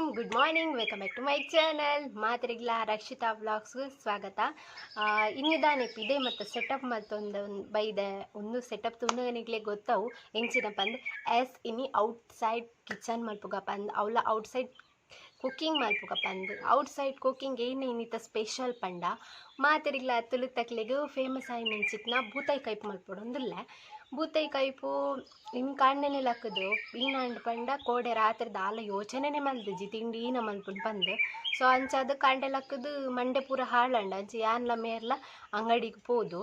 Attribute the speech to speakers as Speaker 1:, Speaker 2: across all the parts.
Speaker 1: Good morning, welcome back to my channel. ಮಾತ್ರಿಗ್ಲ Rakshitha vlogs ಸ್ವಾಗತ. ಇನ್ನಿದಾನೆ ಇದೆ ಮತ್ತು ಸೆಟಪ್ ಮತ್ತೊಂದು ಬೈದೆ ಒಂದು ಸೆಟಪ್ ತುನಗನಿಗ್ಲೆ ಗೊತ್ತವು ಎಂಚಿನಪ್ಪ ಅಂದ್ ಎಸ್ ಇನಿ ಔಟ್ ಸೈಡ್ ಕಿಚನ್ ಮಲ್ಪುಗಪ್ಪ ಅಂದ್ ಅವಳ ಔಟ್ ಸೈಡ್ ಕುಕ್ಕಿಂಗ್ ಮಲ್ಪುಗಪ್ಪ ಅಂದ್ ಔಟ್ ಸೈಡ್ ಕುಕ್ಕಿಂಗ್ ಏನು ಇನ್ನಿತ ಸ್ಪೆಷಲ್ ಪಂಡ ಮಾತೆರಿಗ್ಲ ತುಳುತಕ್ಲೆಗ್ ಫೇಮಸ್ ಆಯಿನಂಚಿತ್ನ ಬೂತಾಯಿ ಕೈಪು ಮಲ್ಪೊಡೊಂದುಲ್ಲೆ. ಬೂತಾಯಿ ಕೈಪು ಇನ್ ಕಾಂಡೆನೆ ಲಕ್ಕುದು ಈನಾಂಡ್ ಪಂಡ ಕೋಡೆ ರಾತ್ರಿ ದಾಲ ಯೋಚನೆನೆ ಮಲ್ದಿಜಿ ತಿಂಡಿ ಈನ ಮಲ್ಪುಂಡು ಪಂದ್. ಸೊ ಅಂಚಾದ್ ಕಾಂಡೆ ಲಕ್ಕುದು ಮಂಡೆ ಪೂರ ಹಾಳಂಡ ಅಂಚ ಯಾನ್ಲ ಮೇರ್ಲ ಅಂಗಡಿಗ್ ಪೋದು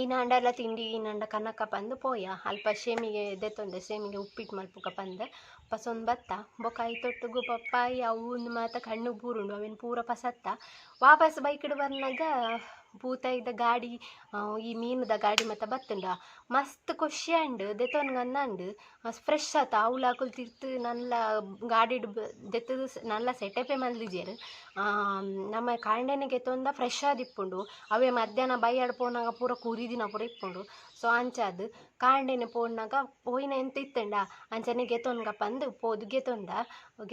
Speaker 1: ಈನಾಂಡಲ ತಿಂಡಿ ಈನಾಂಡ ಕನಕ ಪಂದ್ ಪೋಯ ಅಲ್ಪ ಶೇಮಿಗೆ ದೆತ್ತೊಂದೆ ಶೇಮಿಗೆ ಉಪ್ಪಿಟ್ಟು ಮಲ್ಪುಗ ಪಂದ್ ಪಸೊಂದು ಬತ್ತ ಬೊಕ ಐತೊಟ್ಟುಗು ಪಪ್ಪಾಯಿ ಅವು ಉಂದು ಮಾತ ಕಣ್ಣು ಬೂರುಂಡು ಅವೆನ್ ಪೂರ ಪಸತ್ತ ವಾಪಸ್ ಬೈಕ್ಡ್ ಬರ್ನಾಗ ಬೂತಾಯಿದ ಗಾಡಿ ಈ ಮೀನುದ ಗಾಡಿ ಮಾತ ಬತ್ತುಂಡ ಮಸ್ತ್ ಖುಷಿ ಆಂಡ್ ದೆತ್ತೊನ್ಗಂದಾಂಡ್ ಫ್ರೆಶ್ ಆತ ಅವ್ಲು ಅಕುಲು ತಿರ್ತ್ ನಲ್ಲ ಗಾಡಿಡ್ ದೆತ್ತುದು ನಲ್ಲ ಸೆಟಪೇ ಮಲ್ದಿಜೆರ್. ನಮ್ಮ ಕಾಂಡೆನೆ ಗೆತೊಂದ ಫ್ರೆಶ್ ಆದಿಪ್ಪುಂಡು ಅವೇ ಮಧ್ಯಾಹ್ನ ಬಯ್ಯಡ್ ಪೋನಾಗ ಪೂರ ಕುರಿದಿನ ಪೂರ ಇಪ್ಪುಂಡು. ಸೊ ಅಂಚಾದ್ ಕಾಂಡೆನೆ ಪೋನಾಗ ಪೋಯಿನ ಎಂತ ಇತ್ತುಂಡ ಅಂಚನೆ ಗೆತೊನ್ಗ ಪಂದ್ ಪೋದು ಗೆತೊಂಡ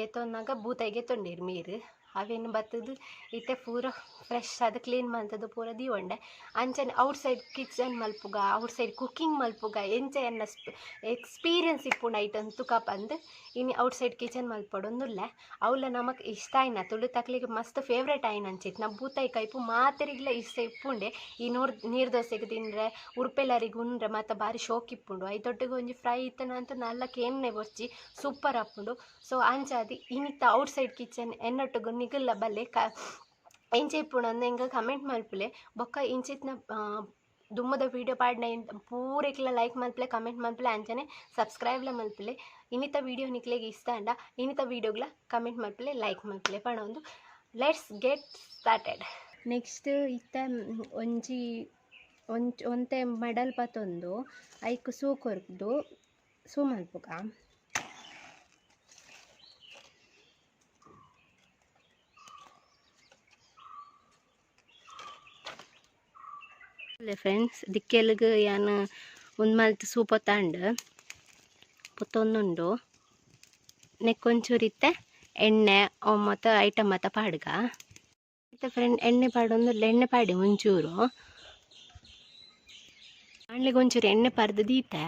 Speaker 1: ಗೆತೊನ್ನಾಗ ಬೂತಾಯಿ ಗೆತೊಂಡೆರ್ ಮೀರ್ ಅವೇನು ಬತ್ತುದು ಇತ್ತೆ ಪೂರ ಫ್ರೆಶ್ ಆದ್ ಕ್ಲೀನ್ ಮಲ್ತುದು ಪೂರ ದೀವೊಂಡೆ. ಅಂಚನೆ ಔಟ್ ಸೈಡ್ ಕಿಚನ್ ಮಲ್ಪುಗ ಔಟ್ ಸೈಡ್ ಕುಕ್ಕಿಂಗ್ ಮಲ್ಪುಗ ಎಂಚ ಎನ್ನ ಎಕ್ಸ್ಪೀರಿಯನ್ಸ್ ಇಪ್ಪುಂಡು ಐಟಮ್ ತುಕ ಪಂದ್ ಇನಿ ಔಟ್ ಸೈಡ್ ಕಿಚನ್ ಮಲ್ಪೊಡೊಂದುಲ್ಲೆ. ಅವ್ಲ ನಮಕ್ ಇಷ್ಟ ಆಯಿನ ತುಳುತಕ್ಲೆಗ್ ಮಸ್ತ್ ಫೇವ್ರೇಟ್ ಆಯಿನ ಅಂಚಿತ್ನ ಬೂತಾಯಿ ಕೈಪು ಮಾತೆರಿಗ್ಲ ಇಷ್ಟ ಇಪ್ಪುಂಡೆ. ಈ ನೀರು ದೋಸೆಗ್ ತಿಂದ್ರೆ ಉರ್ಪೆಲರಿಗ್ ಉಂಡ್ರೆ ಮಾತ ಬಾರಿ ಶೋಕ್ ಇಪ್ಪುಂಡು. ಐತೊಟ್ಟಿಗೆ ಒಂಜಿ ಫ್ರೈ ಇತ್ತನಂತೂ ನಲ್ಲ ಕೇನ್ನೆ ಬೊರ್ಚಿ ಸೂಪರ್ ಆಪುಂಡು. ಸೊ ಅಂಚಾದ್ ಇನಿತ ಔಟ್ ಸೈಡ್ ಕಿಚನ್ ಎನ್ನೊಟ್ಟುಗು ನಿಗುಲ್ಲ ಬಲ್ಲೆ ಎಂಚ ಇಪ್ಪುಂಡು ಅಂದ್ ಎಂಕ್ ಕಮೆಂಟ್ ಮಲ್ಪುಲೆ. ಬೊಕ್ಕ ಇಂಚಿತ್ನ ದುಮ್ಮದ ವೀಡಿಯೋ ಪಾಡ್ನ ಪೂರೆಕ್ಲ ಲೈಕ್ ಮಲ್ಪುಲೆ ಕಮೆಂಟ್ ಮಲ್ಪುಲೆ ಅಂಚನೆ ಸಬ್ಸ್ಕ್ರೈಬ್ಲ ಮಲ್ಪುಲೆ. ಇನ್ನಿತ ವೀಡಿಯೋ ನಿಕ್ಲೆಗ್ ಇಷ್ಟ ಆಂಡ ಇನ್ನಿತ ವೀಡಿಯೋಗ್ಲ ಕಮೆಂಟ್ ಮಲ್ಪುಲೆ ಲೈಕ್ ಮಲ್ಪುಲೆ ಪಣೊಂದು let's get started. Next ಇತ್ತೆ ಒಂಜಿ ಒಂತೆ ಮಡಲ್ ಪತೊಂದು ಐಕ್ ಸೂ ಕೊರ್ದು ಸೂ ಮಲ್ಪುಗ. ಫ್ರೆಂಡ್ಸ್ ದಿಕ್ಕೆಲ್ಗ್ ಯಾನ್ ಉಂದು ಮಲ್ತ್ ಸೂ ಪೊತ್ತಾಂಡ್ ಪೊತ್ತೊಂದುಂಡು. ನೆಕ್ಕೊಂಚೂರು ಇತ್ತೆ ಎಣ್ಣೆ ಅವು ಮಾತ ಐಟಮ್ ಮಾತ ಪಾಡ್ಗ. ಇತ್ತೆ ಫ್ರೆಂಡ್ ಎಣ್ಣೆ ಪಾಡೊಂದು ಎಣ್ಣೆ ಪಾಡಿ ಒಂಚೂರು ಆಂಡ್ಲಿಗ್ ಒಂಚೂರು ಎಣ್ಣೆ ಪರ್ದು ದೀತೆ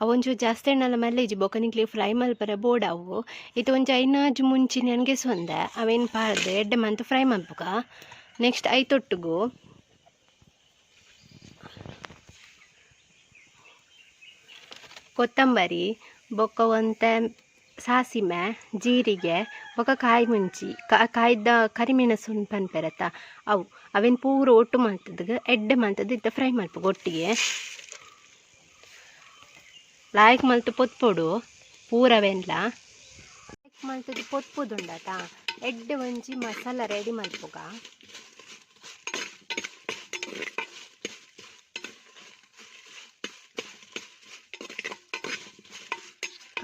Speaker 1: ಅವು ಒಂಚೂರು ಜಾಸ್ತಿ ಎಣ್ಣೆಲ್ಲ ಮಲ್ಲೇಜಿ ಬೊಕ ನಿಕ್ಲೆಗ್ ಫ್ರೈ ಮಲ್ಪರೆ ಬೋಡವು. ಇತ್ತೆ ಒಂಜಿ ಐನಾಜ್ ಮುಂಚಿ ನನಗೆ ಸೊಂದೆ ಅವೇನು ಪಾಡ್ದು ಎಡ್ಡೆ ಮಂತ್ ಫ್ರೈ ಮಲ್ಪುಗ. ನೆಕ್ಸ್ಟ್ ಐತೊಟ್ಟುಗು ಕೊತ್ತಂಬರಿ ಬೊಕ್ಕ ಒಂತೆ ಸಾಸಿಮೆ ಜೀರಿಗೆ ಬೊಕ್ಕ ಕಾಯಿ ಮುಂಚಿ ಕಾಯ್ದ ಕರಿಮೆಣಸು ಪನ್ಪೆರತ್ತ ಅವು ಅವೇನು ಪೂರ ಒಟ್ಟು ಮಲ್ತದ ಎಡ್ಡೆ ಮಲ್ತದ ಇತ್ತೆ ಫ್ರೈ ಮಲ್ಪುಗ ಒಟ್ಟಿಗೆ. ಲಾಯ್ಕ್ ಮಲ್ತು ಪೊತ್ಪೊಡು ಪೂರವೆನ್ಲ ಲಾಯ್ಕ್ ಮಲ್ತದ ಪೊತ್ಪುದುಂಡತ ಎಡ್ಡೆ ಒಂಜಿ ಮಸಾಲ ರೆಡಿ ಮಲ್ಪುಗ.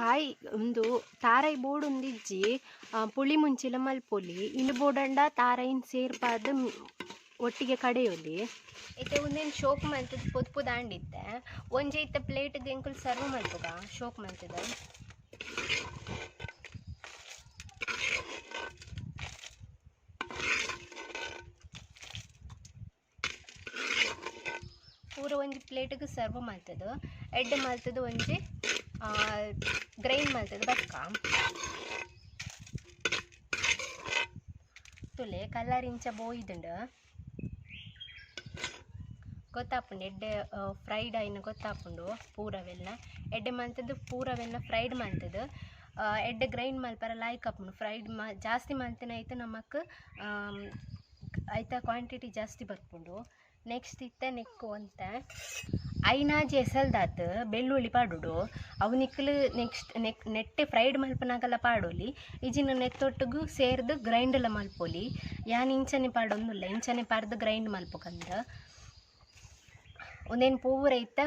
Speaker 1: ಕಾಯಿ ಉಂದು ತಾರೈ ಬೋಡೊಂದಿಜ್ಜಿ ಪುಳಿ ಮುಂಚಿಲ ಮಲ್ಪೊಲಿ ಇಂದು ಬೋಡಂಡ ತಾರೈನ್ ಸೇರ್ಪಾದ್ ಒಟ್ಟಿಗೆ ಕಡೆಯೊಲಿ. ಇತ್ತೆ ಉಂದೆನ್ ಶೋಕ್ ಮಲ್ತದ ಪೊತ್ಪುದಾಂಡಿತ್ತೆ ಒಂಜಿ ಇತ್ತೆ ಪ್ಲೇಟ್ಗ್ ಎಂಕುಲು ಸರ್ವ್ ಮಲ್ಪುಗ ಶೋಕ್ ಮಲ್ತದ. ಪೂರ ಒಂಜಿ ಪ್ಲೇಟ್ಗ್ ಸರ್ವ್ ಮಲ್ತದ ಎಡ್ಡೆ ಮಲ್ತದ ಒಂಜಿ ಗ್ರೈಂಡ್ ಮಲ್ತದ ಬಕ್ಕ. ತುಲೆ ಕಲರ್ ಇಂಚ ಬೋಯ್ದುಂಡು ಗೊತ್ತಾಪುಂಡು ಎಡ್ಡೆ ಫ್ರೈಡ್ ಆಯಿನ ಗೊತ್ತಾಪುಂಡು ಪೂರವೆಲ್ಲ ಎಡ್ಡೆ ಮಲ್ತದ ಪೂರವೆಲ್ಲ ಫ್ರೈಡ್ ಮಲ್ತದ ಎಡ್ಡೆ ಗ್ರೈಂಡ್ ಮಲ್ಪರ ಲಾಯ್ಕ್ ಆಪುಂಡು. ಫ್ರೈಡ್ ಜಾಸ್ತಿ ಮಲ್ತಿನ ಐತ ನಮಕ್ ಐತ ಕ್ವಾಂಟಿಟಿ ಜಾಸ್ತಿ ಬರ್ಪುಂಡು. ನೆಕ್ಸ್ಟ್ ಇತ್ತೆ ನೆಕ್ಕು ಒಂತೆ ಐನಾಜಿ ಎಸಲ್ದಾತ್ ಬೆಳ್ಳುಳ್ಳಿ ಪಾಡೋಡು ಅವು ನಿಕ್ಲು ನೆಕ್ಸ್ಟ್ ನೆಟ್ಟೆ ಫ್ರೈಡ್ ಮಲ್ಪನಾಗಲ ಪಾಡೊಲಿ ಇಜಿನ ನೆತ್ತೊಟ್ಟುಗು ಸೇರ್ದು ಗ್ರೈಂಡ್ಲ ಮಲ್ಪೊಲಿ. ಯಾನ್ ಇಂಚನೆ ಪಾಡೊಂದುಲ್ಲ ಇಂಚನೆ ಪಾಡ್ದು ಗ್ರೈಂಡ್ ಮಲ್ಪುಗಂದ್ ಒಂದೇನು ಪೂರ ಇತ್ತ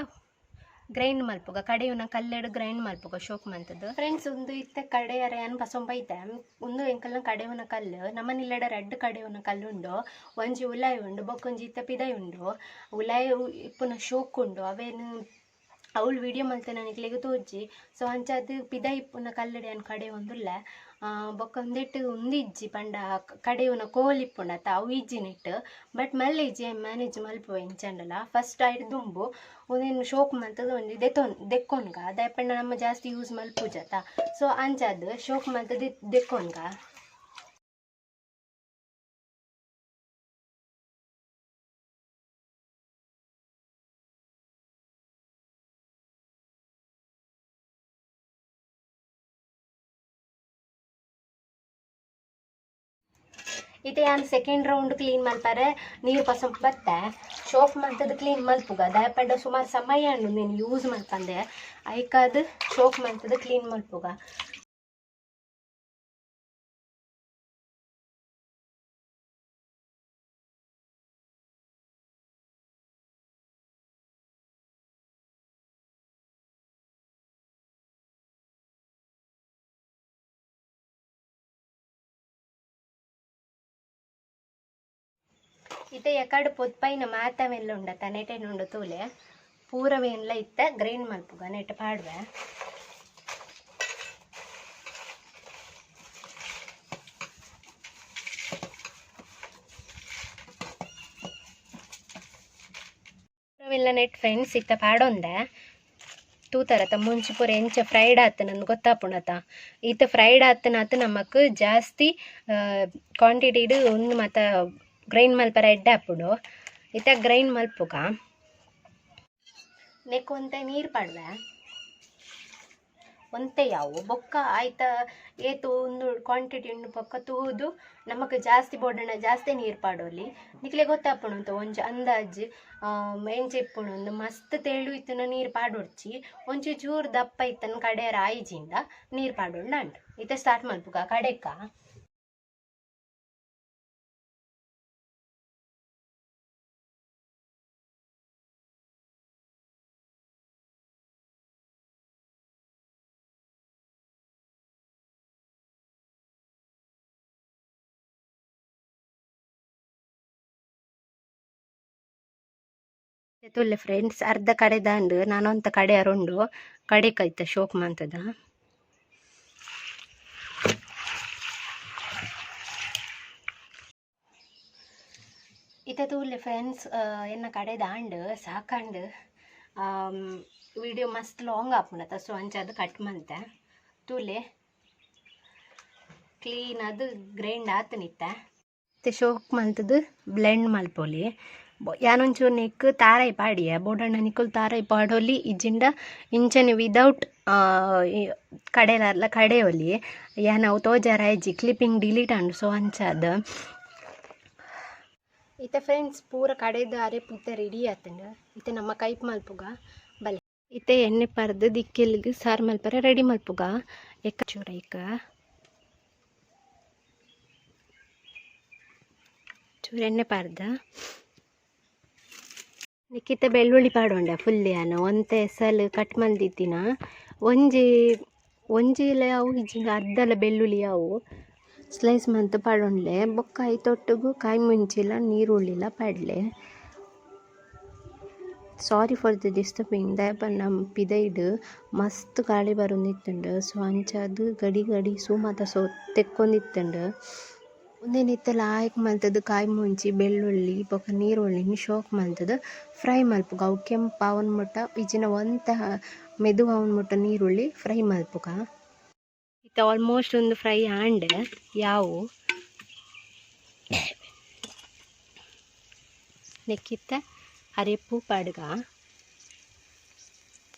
Speaker 1: ಗ್ರೈಂಡ್ ಮಲ್ಪುಗ ಕಡೆಯುನ ಕಲ್ಲೆಡ್ ಗ್ರೈಂಡ್ ಮಲ್ಪುಗ ಶೋಕ್ ಮಲ್ತದ. ಫ್ರೆಂಡ್ಸ್ ಉಂದು ಇತ್ತೆ ಕಡೆಯರ ಯಾನ್ ಪಸೊಂಬೈತೆ ಉಂದು ಎಂಕಲ್ನ ಕಡೆಯುನ ಕಲ್ಲು ನಮ್ಮ ನಿಲ್ಲಡ ರಡ್ಡ್ ಕಡೆಯುನ ಕಲ್ಲು ಉಂಡು ಒಂಜಿ ಉಲಾಯಿ ಉಂಡು ಬೊಕೊಂಜಿ ಇತ್ತೆ ಪಿದೈ ಉಂಡು. ಉಲಾಯಿ ಇಪ್ಪುನ ಶೋಕ್ ಉಂಡು ಅವೇನು ಅವಳು ವೀಡಿಯೋ ಮಲ್ತೆ ನಿಕ್ಲೆಗ್ ತೋಜಿ. ಸೊ ಅಂಚಾದ್ ಪಿದೈ ಇಪ್ಪುನ ಕಲ್ಲಡಿ ಯಾನ್ ಕಡೆ ಒಂದುಲ್ಲೆ. ಬೊಕ್ಕ ಒಂದೆಟ್ಟು ಉಂದಿಜ್ಜಿ ಪಂಡ ಕಡೆಯುನ ಕೋಲ್ ಇಪ್ಪುಂಡತ ಅವು ಇಜ್ಜಿ ನೆಟ್ ಬಟ್ ಮಲ್ಲೆ ಇಜ್ಜಿ ಮ್ಯಾನೇಜ್ ಮಲ್ಪುವೆ ಇಂಚಂಡಲ ಫಸ್ಟ್ ಐಡ್ ದುಂಬು ಒಂದೇನು ಶೋಕ್ ಮಲ್ತದ ಒಂಜಿ ದೆಕ್ಕೊನ್ಗ ದಾಯೆ ಪಂಡ ನಮ್ಮ ಜಾಸ್ತಿ ಯೂಸ್ ಮಲ್ಪುಜತ ಸೊ ಅಂಚಾದ್ ಶೋಕ್ ಮಲ್ತದ ದೆಕ್ಕೊನ್ಗ. ಇತ್ತೆ ಯಾನ್ ಸೆಕೆಂಡ್ ರೌಂಡ್ ಕ್ಲೀನ್ ಮಲ್ಪರೆ ನೀರು ಪಸಂಪ್ ಬತ್ತೆ ಶೋಕ್ ಮಲ್ತದ ಕ್ಲೀನ್ ಮಲ್ಪುಗ ದಾಯೆ ಪಂಡ ಸುಮಾರು ಸಮಯ ಉಂಡು ನೀನು ಯೂಸ್ ಮಲ್ಪಂದೆ ಐಕಾದ್ ಶೋಕ್ ಮಲ್ತದ ಕ್ಲೀನ್ ಮಲ್ಪುಗ. ಇತ್ತೆ ಎಕಡ್ ಪೊತ್ಪೈನ ಮಾತವೆಲ್ಲ ಉಂಡತ ನೆಟೆನ್ ಉಂಡು ತೂಲೆ ಪೂರವೇನ್ಲ ಇತ್ತ ಗ್ರೈಂಡ್ ಮಲ್ಪುಗ ನೆಟ್ ಪಾಡ್ವೆ. ಪೂರವೆಲ್ಲ ನೆಟ್ ಫ್ರೆಂಡ್ಸ್ ಇತ್ತ ಪಾಡೊಂದೆ ತೂತರತ ಮುಂಚೆ ಪೂರ ಎಂಚ ಫ್ರೈಡ್ ಆತ ನನ್ಗೆ ಗೊತ್ತಾಪುಣತ ಇತ್ತ ಫ್ರೈಡ್ ಆತನಾತ ನಮಕ್ ಜಾಸ್ತಿ ಕ್ವಾಂಟಿಟಿಡ್ ಒಂದು ಮಾತ ಗ್ರೈಂಡ್ ಮಲ್ಪರ ಎಡ್ಡೆ ಆಪುಂಡು. ಇತ್ತ ಗ್ರೈಂಡ್ ಮಲ್ಪುಗ ನೆಕ್ ಒಂತೆ ನೀರು ಪಾಡ್ವೆ ಒಂತೆ ಯಾವು ಬೊಕ್ಕ ಆಯ್ತ ಏತು ಒಂದು ಕ್ವಾಂಟಿಟಿ ಉಂಡು ಬೊಕ್ಕ ತೂದು ನಮಕ್ ಜಾಸ್ತಿ ಬೋಡಣ ಜಾಸ್ತಿ ನೀರು ಪಾಡೋಲಿ ನಿಕ್ಲೆ ಗೊತ್ತಾಪುಂಡು ಅಂತ ಒಂಜಿ ಅಂದಾಜು ಎಂಚ ಇಪ್ಪುಂಡು ಒಂದು ಮಸ್ತ್ ತೆಳು ಇತ್ತನ ನೀರು ಪಾಡೊಡ್ಚಿ ಒಂಚೂರು ಚೂರು ದಪ್ಪ ಇತ್ತನ ಕಡೆಯರ ಆಯ್ಜಿಂದ ನೀರು ಪಾಡೋಣ ಅಂಟು. ಇತ್ತ ಸ್ಟಾರ್ಟ್ ಮಲ್ಪುಗ ಕಡೆಕ. ತುಲ್ಲೆ ಫ್ರೆಂಡ್ಸ್ ಅರ್ಧ ಕಡೆ ದಾಂಡು ನಾನೊಂತ ಕಡೆ ಅರುಂಡು ಕಡೆಕೈತ ಶೋಕ್ ಮಂತದ. ಇತ್ತ ತೂಲೆ ಫ್ರೆಂಡ್ಸ್ ಎನ್ನ ಕಡೆ ದಾಂಡು ಸಾಕಂಡು ವಿಡಿಯೋ ಮಸ್ತ್ ಲಾಂಗ್ ಆಪುಂಡತ ಸೊ ಅಂಚಾದ್ ಕಟ್ ಮಂತೆ ತೂಲೆ ಕ್ಲೀನ್ ಅದು ಗ್ರೈಂಡ್ ಆತನಿತ್ತ. ಇತ್ತೆ ಶೋಕ್ ಮಂತದ ಬ್ಲೆಂಡ್ ಮಲ್ಪೊಲಿ ಯಾನೊಂಚೂರು ನೆಕ್ ತಾರೈ ಪಾಡಿಯ ಬೋಡಣ್ಣ ನಿಕುಲ್ ತಾರೈ ಪಾಡೊಲಿ ಇಜ್ಜಿಂಡ ಇಂಚನೆ ವಿದೌಟ್ ಕಡೆಲರ್ಲ ಕಡೆಯೊಲಿ ಯಾನ್ ಅವು ತೋಜಾರ ಆಯ್ಜಿ ಕ್ಲಿಪ್ಪಿಂಗ್ ಡಿಲೀಟ್ ಆಂಡ್ ಸೊ ಅಂಚಾದ್. ಇತ್ತೆ ಫ್ರೆಂಡ್ಸ್ ಪೂರ ಕಡೆದ ಅರೆಪು ಇತ್ತೆ ರೆಡಿ ಆತಂಡ್. ಇತ್ತೆ ನಮ್ಮ ಕೈಪ್ ಮಲ್ಪುಗ ಬಲೆ. ಇತ್ತೆ ಎಣ್ಣೆ ಪರ್ದು ದಿಕ್ಕೆಲ್ಗ್ ಸಾರು ಮಲ್ಪರೆ ರೆಡಿ ಮಲ್ಪುಗ. ಎಕ್ಕ ಚೂರ ಐಕ ಚೂರು ಎಣ್ಣೆ ಪರ್ದ ನಿಕ್ಕಿತ್ತ ಬೆಳ್ಳುಳ್ಳಿ ಪಾಡೊಂಡ ಫುಲ್ ಯಾನ್ ಒಂತೆ ಎಸಲ್ ಕಟ್ ಮಲ್ದಿತ್ತಿನ ಒಂಜಿ ಒಂಜಿಲ ಅವು ಇಜ್ಜಿಂಡ ಅರ್ಧಲ ಬೆಳ್ಳುಳ್ಳಿ ಅವು ಸ್ಲೈಸ್ ಮಂತ್ ಪಾಡೊಂಡ್ಲೆ ಬೊಕ್ಕ ಐತೊಟ್ಟುಗು ಕಾಯಿ ಮುಂಚಿಲ ನೀರುಳ್ಳಿಲ ಪಾಡ್ಲೆ. ಸಾರಿ ಫಾರ್ the disturbing ದಾಯೆ ಪಂಡ ಪಿದೈಡ್ ಮಸ್ತ್ ಗಾಳಿ ಬರೊಂದಿತ್ತುಂಡು ಸೊ ಅಂಚಾದ್ ಗಡಿ ಗಡಿ ಸೂ ಮಾತ ಸೋ ತೆಕ್ಕೊಂದಿತ್ತುಂಡು. ಉಂದೆನ್ ಇತ್ತೆ ಲಾಯ್ಕ್ ಮಲ್ತುದು ಕಾಯಿ ಮುಂಚಿ ಬೆಳ್ಳುಳ್ಳಿ ಬೊಕ ನೀರುಳ್ಳಿನ್ ಶೋಕ್ ಮಲ್ತುದು ಫ್ರೈ ಮಲ್ಪುಗ ಅವು ಕೆಂಪು ಆವೊಂದು ಮುಟ್ಟ ಇಜ್ಜಿಂಡ ಒಂತೆ ಮೆದು ಆವೊಂದು ಮುಟ್ಟ ನೀರುಳ್ಳಿ ಫ್ರೈ ಮಲ್ಪುಗ. ಇತ್ತೆ ಆಲ್ಮೋಸ್ಟ್ ಒಂದು ಫ್ರೈ ಆಂಡ್ ಯಾವು ನೆಕ್ಕಿತ್ತ ಅರೆಪು ಪಾಡ್ಗ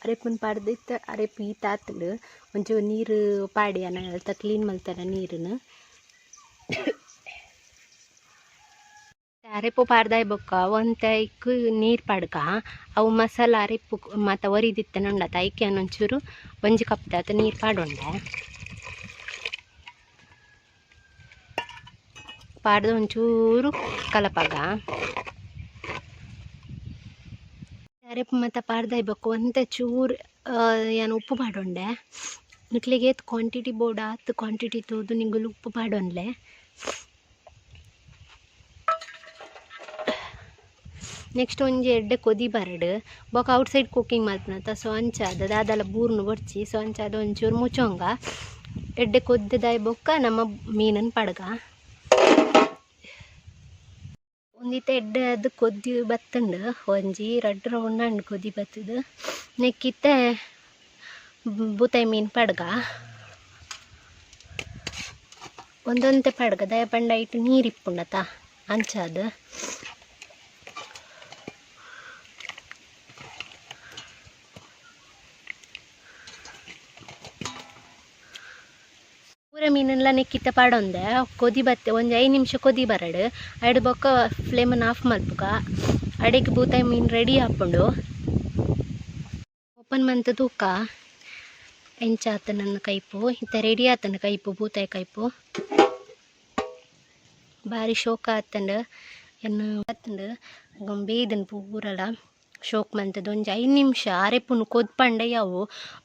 Speaker 1: ಅರೆಪುನ್ ಪಾಡ್ದು ಇತ್ತೆ ಅರೆಪು ಈತ ಆತುಂಡು ಒಂಚೂರು ನೀರು ಪಾಡಿ ಅಲ್ತ ಕ್ಲೀನ್ ಮಲ್ತನ ನೀರುನು. ಅರೆಪು ಪಾಡ್ದಾಯ್ ಬೊಕ್ಕ ಒಂತೆ ಐಕ್ ನೀರು ಪಾಡ್ಕ ಅವು ಮಸಾಲ ಅರೆಪು ಮಾತ ಒರಿದಿತ್ತನ ಉಂಡತ ಐಕೆ ಒಂಚೂರು ಒಂಜಿ ಕಪ್ ದಾತ್ ನೀರು ಪಾಡೊಂಡೆ ಪಾಡ್ದು ಒಂಚೂರು ಕಲಪಾಗ. ಅರೆಪು ಮಾತ ಪಾಡ್ದಾಯ್ ಬೊಕ್ಕ ಒಂತೆ ಚೂರು ಯಾನ್ ಉಪ್ಪು ಪಾಡೊಂಡೆ ನಿಕ್ಲೆಗ್ ಏತ್ ಕ್ವಾಂಟಿಟಿ ಬೋಡ ಆತ್ ಕ್ವಾಂಟಿಟಿ ತೂದು ನಿಗುಲು ಉಪ್ಪು ಪಾಡೊನ್ಲೆ. ನೆಕ್ಸ್ಟ್ ಒಂಜಿ ಎಡ್ಡೆ ಕೊದಿ ಬರಡ್ ಬೊಕ ಔಟ್ ಸೈಡ್ ಕುಕ್ಕಿಂಗ್ ಮಲ್ಪುನತ ಸೊ ಅಂಚಾದ್ ದಾದಲ ಬೂರ್ನು ಬೊರ್ಚಿ ಸೊ ಅಂಚಾದ್ ಒಂಚೂರು ಮುಚೊಂಗ ಎಡ್ಡೆ ಕೊದ್ದೆದಾಯಿ ಬೊಕ್ಕ ನಮ್ಮ ಮೀನನ್ನು ಪಡ್ಗ ಒಂದಿತ್ತೆ ಎಡ್ಡೆ ಅದು ಕೊದ್ದಿ ಬತ್ತುಂಡು ಒಂಜಿ ರಡ್ಡ್ ರೌಂಡ್ ಅಂಡ್ ಕೊದಿ ಬತ್ತದು ನೆಕ್ಕಿತ್ತೆ ಬೂತಾಯಿ ಮೀನು ಪಡ್ಗ ಒಂದೊಂತೆ ಪಡ್ಗ ದಯ ಪಂಡ ಇಟ್ಟು ನೀರು ಇಪ್ಪುಂಡತ ಅಂಚಾದ ಪೂರ ಮೀನೆಲ್ಲ ನೆಕ್ಕಿತ್ತ ಪಾಡೊಂದೆ ಕೊದಿ ಬತ್ತೆ ಒಂಜಿ 5 ನಿಮಿಷ ಕೊದಿ ಬರಡು ಐಡು ಬೊಕ್ಕ ಫ್ಲೇಮನ್ನು ಆಫ್ ಮಲ್ಪುಗ ಅಡೆಗೆ ಬೂತಾಯಿ ಮೀನು ರೆಡಿ ಆಪುಂಡು ಓಪನ್ ಮಂತ್ ತೂಕ ಎಂಚ ಆತನ ಕೈಪು ಇತ್ತ ರೆಡಿ ಆತನ ಕೈಪು ಬೂತಾಯಿ ಕೈಪು ಬಾರಿ ಶೋಕ ಆತಂಡು ಎನ್ನು ಆತಂಡು ಗೊಂಬೆದನ್ ಪೂರಲ ಶೋಕ್ ಮಂತದ ಒಂಜಿ 5 ನಿಮಿಷ ಅರೆಪುನು ಕೊದ್ಪಂಡ ಯಾವು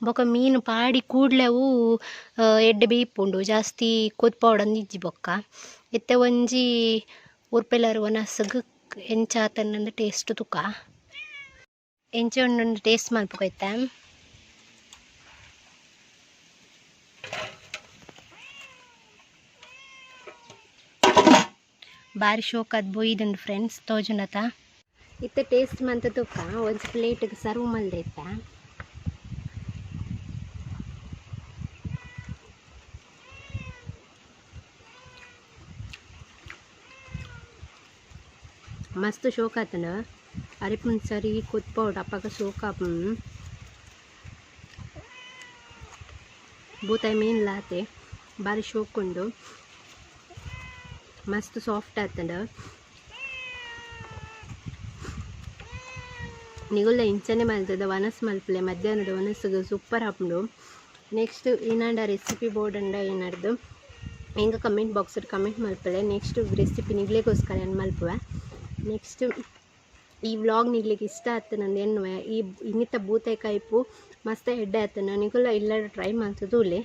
Speaker 1: ಬೊಕ ಮೀನು ಪಾಡಿ ಕೂಡ್ಲೆವು ಎಡ್ಡೆ ಬೇಯ್ಪುಂಡು ಜಾಸ್ತಿ ಕೊದ್ಪೌಡಂದು ಇಜ್ಜಿ ಬೊಕ್ಕ ಇತ್ತೆ ಒಂಜಿ ಉರ್ಪೆಲರ್ ಒನಸಗ್ ಎಂಚ ಆತನಂದು ಟೇಸ್ಟ್ ತುಕ ಎಂಚ ಉಂಡು ಟೇಸ್ಟ್ ಮಲ್ಪುಗ ಇತ್ತೆ ಬಾರಿ ಶೋಕ್ ಅದ್ ಬೊಯ್ದುಂಡು ಫ್ರೆಂಡ್ಸ್ ತೋಜುಂಡತ ಇತ್ತೆ ಟೇಸ್ಟ್ ಮಂತ ತುಕ್ಕ ಒಂಜಿ ಪ್ಲೇಟ್ಗೆ ಸರ್ವ್ ಮಲ್ದೆ ಇತ್ತ ಮಸ್ತ್ ಶೋಕ್ ಆತನ ಅರಿಪುನ್ ಸರಿ ಕೊತ್ಪೌಡ್ ಅಪ್ಪಗ ಶೋಕ್ ಆಪುನ್ ಬೂತಾಯಿ ಮೀನ್ ಲಾತೆ ಬಾರಿ ಶೋಕ್ ಉಂಡು ಮಸ್ತ್ ಸಾಫ್ಟ್ ಆತಂಡ ನಿಗುಲ್ಲ ಇಂಚನೆ ಮಲ್ತದ ವನಸ್ ಮಲ್ಪಲೆ ಮಧ್ಯಾಹ್ನದ ವನಸ್ಸುಗೆ ಸೂಪರ್ ಆಪುಂಡು ನೆಕ್ಸ್ಟ್ ಏನಾಂಡ ರೆಸಿಪಿ ಬೋರ್ಡ್ ಅಂಡ ಏನಾರ್ದು ಎಂಗ ಕಮೆಂಟ್ ಬಾಕ್ಸ್ ಕಮೆಂಟ್ ಮಲ್ಪಲೆ ನೆಕ್ಸ್ಟ್ ರೆಸಿಪಿ ನಿಗ್ಲೆಗೋಸ್ಕರ ಏನು ಮಲ್ಪುವೆ ನೆಕ್ಸ್ಟ್ ಈ ವ್ಲಾಗ್ ನಿಗ್ಲಿಕ್ಕೆ ಇಷ್ಟ ಆಯ್ತು ನಂದು ಎನ್ನುವೆ ಈ ಇನ್ನಿತ ಬೂತಾಯಿ ಕೈಪು ಮಸ್ತ್ ಎಡ್ಡೆ ಆಯ್ತು ನಿಗುಲ್ಲ ಇಲ್ಲ ಟ್ರೈ ಮಾಡ್ತದೂಲೆ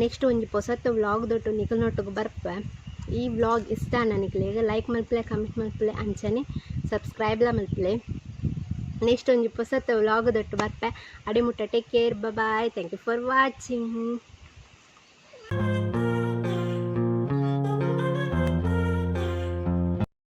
Speaker 1: ನೆಕ್ಸ್ಟ್ ಒಂಜಿ ಪೊಸತ್ತ ವ್ಲಾಗ್ ದೊಟ್ಟು ನಿಕಲ್ನೊಟ್ಟಿಗೆ ಬರ್ಪೆ ಈ ವ್ಲಾಗ್ ಇಷ್ಟ ನನಗೆ ಲೈಕ್ ಮಲ್ಪಲೆ ಕಮೆಂಟ್ ಮಲ್ಪಲೆ ಅಂಚನೆ ಸಬ್ಸ್ಕ್ರೈಬ್ಲ ಮಲ್ಪಲೆ ನೆಕ್ಸ್ಟ್ ಒಂಜಿ ಪೊಸತ್ತ ವ್ಲಾಗ್ ದೊಟ್ಟು ಬರ್ಪೆ ಅಡೆ ಮುಟ್ಟ take care bye thank you for watching.